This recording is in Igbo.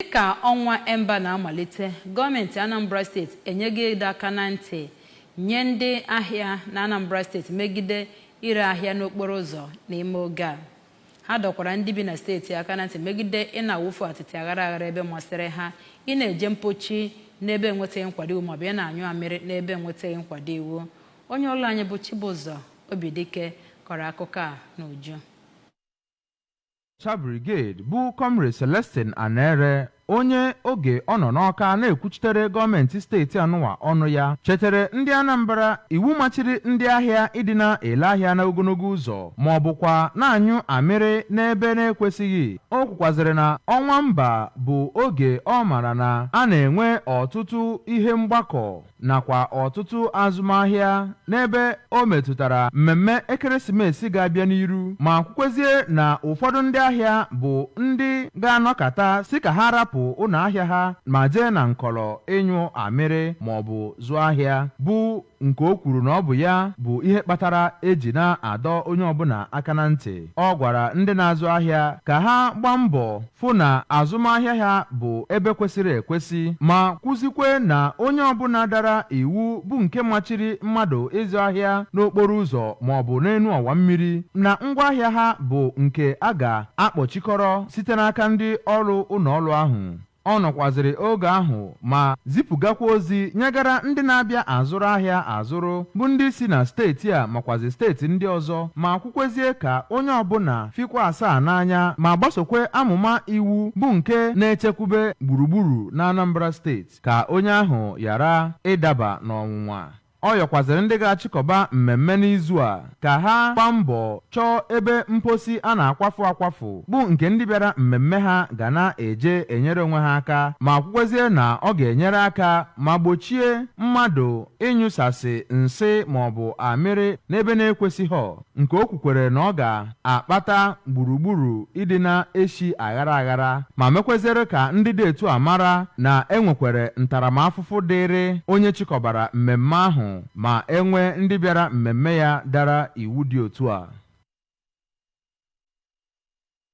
Dịka ọnwa Ember na-amalite, gọọmenti Anambra Steeti enyego ịdọ aka na ntị nye ndị ahịa na Anambra Steeti megide ire ahịa n'okporo ụzọ n'ime oge a. Ha dọkwara ndị bi na steeti aka na ntị megide ị na-awụfu atịtị aghara aghara ebe masịrị ha, ị na-eje mpochi n'ebe enwetaghị nkwado iwu maọbụ ị na-anyụ amịrị n'ebe enwetaghị nkwado iwu. Onye ọrụ anyị bụ Chibụzọ Obidike kọrọ akụkọ a n'uju. Cha Brigade bụ Comrade Celestine Anere, onye oge ọ nọ n'Awka na-ekwuchitere gọọmenti steeti anụwa ọnụ ya, chetere ndị Anambra iwu machiri ndị ahịa ịdị na-ele ahịa n'ogologo ụzọ ma ọ bụkwa na-anyụ amịrị n'ebe na-ekwesịghị. O kwukwazịrị na ọnwa Ember bụ oge ọ mara na a na-enwe ọtụtụ ihe mgbakọ nakwa ọtụtụ azụmahịa n'ebe o metụtara mmemme ekeresimesi ga-abịa n'iru, ma kwukwezie na ụfọdụ ndị ahịa bụ ndị ga-anọkata si ka ha rapụ ụlọ ahịa ha ma jee na nkọlọ ịnyụ amịrị maọbụ zụọ ahịa, bụ nke o kwuru na ọ bụ ya bụ ihe kpatara eji na-adọ onye ọbụla aka na ntị. Ọ gwara ndị na-azụ ahịa ka ha gbaa mbọ fụ na azụmahịa ha bụ ebe kwesịrị ekwesị, ma kwuzikwe na onye ọbụla dara iwu bụ nke machiri mmadụ ịzụ ahịa n'okporo ụzọ maọbụ n'elu ọwa mmiri, na ngwaahịa ha bụ nke a ga-akpọchikọrọ site n'aka ndị ọrụ ụlọ ọrụ ahụ. Ọ nọkwazịrị oge ahụ ma zipụgakwa ozi nyegara ndị na-abịa azụrụ ahịa azụrụ bụ ndị si na steeti a makwazi steeti ndị ọzọ, ma kwukwezie ka onye ọbụla fikwa asaa n'anya ma gbasokwe amụma iwu bụ nke na-echekwube gburugburu na Anambra Steeti, ka onye ahụ ghara ịdaba n'ọnwụnwa. Ọ yọkwazịrị ndị ga-achịkọba mmemme n'izu a ka ha gbaa mbọ chọọ ebe mposi a na-akwafu akwafu bụ nke ndị bịara mmemme ha ga na-eje enyere onwe ha aka, ma kwukwezie na ọ ga-enyere aka ma gbochie mmadụ ịnyụsasị nsị maọbụ amịrị n'ebe na-ekwesịghọ, nke o kwukwere na ọ ga-akpata gburugburu ịdị na-eshi aghara aghara, ma mekweziere ka ndị dị etu a mara na enwekwere ntaramahụhụ dịịrị onye chịkọbara mmemme ahụ ma enwee ndị bịara mmemme ya dara iwu dị otu a.